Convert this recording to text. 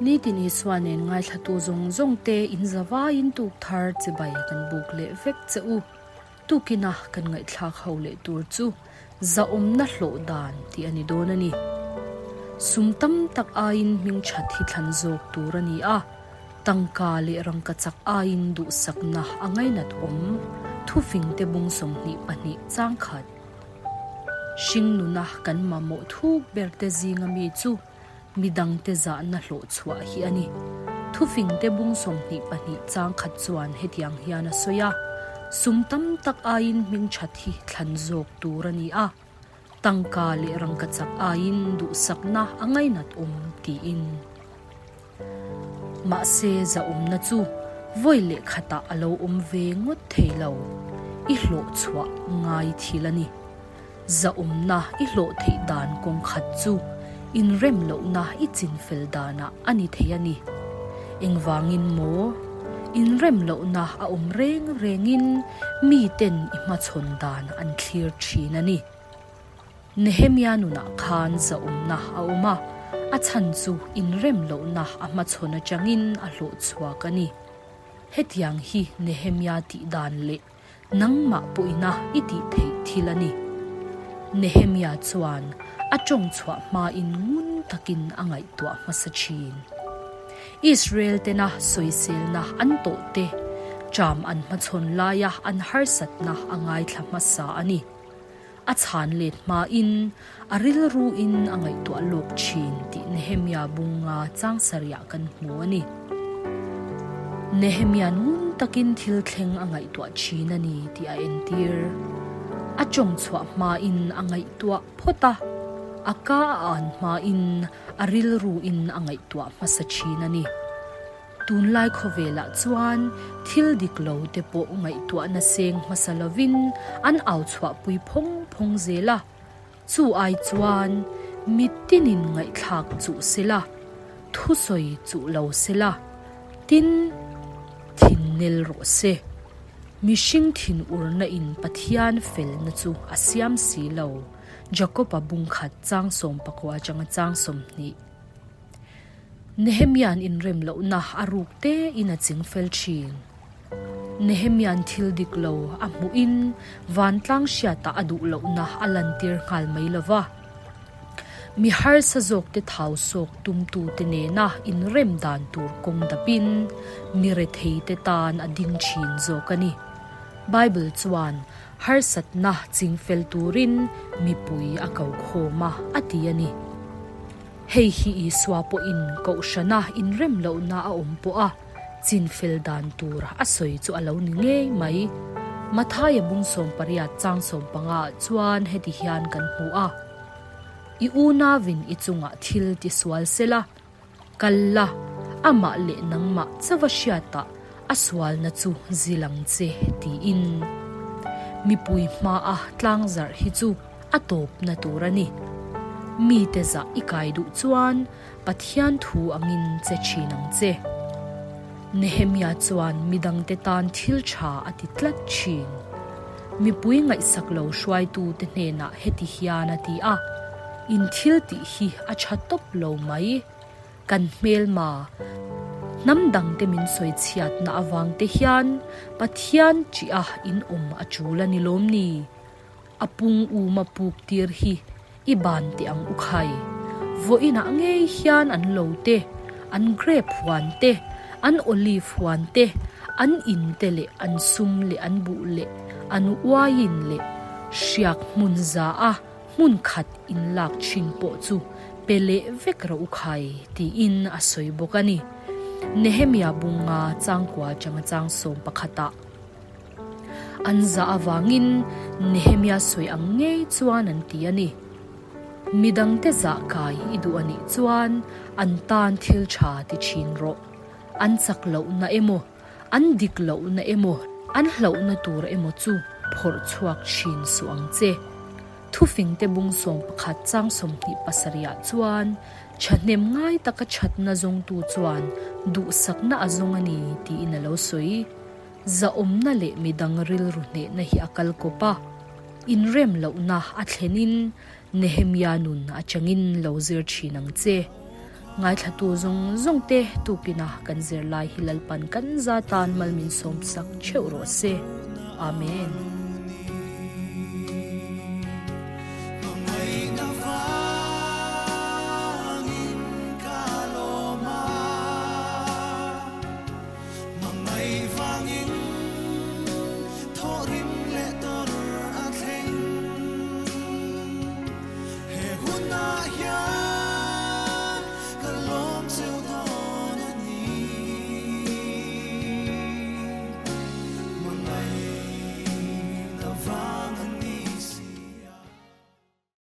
Nitin Isua nen ngaithlatu zawng zawng te in zavaiin tuk thar chibai kan buk leh vek che u. Tukina kan ngaihthlak ho leh tur chu zahawmna hlawh dan tih a ni dawn a ni. Sum tam tak aiin hming that hi thlan zawk tur a ni a, tangka leh rangkachak aiin duhsakna a ngainat awm, thufingte bung 22 changkhat. Hringnuna kan mamawh thuk berte zinga mi chu midangte zahna hlawh chhuah hi a ni. Thufingte bung 22 changkhat chuan hetiang hian a sawi a, Sum tam tak aiin hming that hi thlan zawk tur a ni a, tangka leh rangkachak aiin duhsakna a ngainat awm tiin. Mahse zahawmna chu vawi leh khatah a lo awm ve ngawt thei lo, i hlawh chhuah ngai thil a ni. Zahawmna i hlawh theih dan kawng khat chu inrem lohna i chinfel danah a ni thei a ni. Engvangin maw? Inrem lohna a awm reng rengin miten i hmachhawn dan an thlir thin a ni. Nehemia nunah khan zahawmna a awm a, a chhan chu inrem lohna a hmachhawn atangin a hlawh chhuak a ni. Hetiang hi Nehemia tih dan leh Nangmah pawhina i tih theih thil a ni. Nehemia chuan a tawng chhuah hmain ngun takin a ngaihtuah hmasa thin. Israel tena sawiselna an tawh te, ṭam an hmachhawn laia an harsatna a ngaithla hmasa a ni. A chhan let hmain a rilruin a ngaihtuah lawk thin tih Nehemia bunga chang sarihah kan hmu a ni. Nehemia ngun takin thil thleng a ngaihtuah thin a ni tih a entir. A tawng chhuah hmain a ngaihtuah phawt a, a ka a an hmain a rilruin a ngaihtuah hmasa thin a ni. Tunlai khawvelah chuan thil dik lo te pawh ngaihtuahna seng hmasa lovin an au chhuahpui phawng phawng zel a, chu ai chuan mitinin ngaihthlak chuh sela, thusawi chuh lo sela, tin, thinnel rawh se. Mihring thinurna in Pathian felna chu a siam si lo, Jakob-a bungkhat chang 19 atanga chang 20. Nehemia'n inrem lohna a ruk te in a ching fel thin. Nehemia'n thil dik lo a hmuhin vantlang hriatah a duh lohna a lantir nghal mai lo va. Mi harsa zawkte thau sawk tumtute nena inrem dan tur kawng dapin mi retheite tan a ding thin zawk a ni. Bible chuan harsatna ching fel turin mipui a ko khawm a, a ti a ni. Hei hi Isua pawhin kohhrana inrem lohna a awm pawh a chinfel dan tur a sawi chu a lo ni ngei mai. Mathaia bung 18 chang 15 ah chuan heti hian kan hmu a, I unauin i chungah thil ti sual sela, kal la, amah leh nangmah chauha hriatah a sualna chu zil ang che, tiin. Mipui hmaa tlangzarh hi chu a tawpna tur a ni. Mite zah i kai duh chuan Pathian thu angin che thin ang che. Nehemia chuan midangte tan thil tha a ti tlat thin. Mipui ngaihsak lo hruaitute hnenah heti hian a ti a, In thil tih hi a tha tawp lo mai. Kan hmelma, hnam dangte min sawi chhiatna avangte hian Pathian ṭih a in awm a ṭul a ni lawm ni? A pung uma puk tir hi i ban teh ang u khai. Vawiinah ngei hian an lo te, an grape huan te, an olive huan te, an in te leh an sum leh an buh leh an uaiin leh hriak hmun za a hmun khat in lak thin pawh chu pe leh vek rawh u khai tiin a sawi bawk a ni. Nehemia bunga changkua changa chang 11 ah. An zah avangin Nehemia sawi ang ngei chuan an ti a ni. Midangte zah kai i duh a nih chuan an tan thil tha ti thin rawh. An chak lohna emaw, an dik lohna emaw, an hlauhna tur emaw chu phawrh chhuak thin suh ang che. Thufingte bung 11 chang 27 ah chuan thahnem ngai taka thatna zawngtu chuan duhsakna a zawng a ni tiin a lo sawi. Zahawmna leh midang rilru hnehna hi a kal kawp a, inrem lohna a thlenin Nehemia nun atangin lo zir thin ang che. Ngaithlatu zawng zawng te tukina kan zirlai hi Lalpan kan za tan mal min sawmsak theuh rawh se. Amen.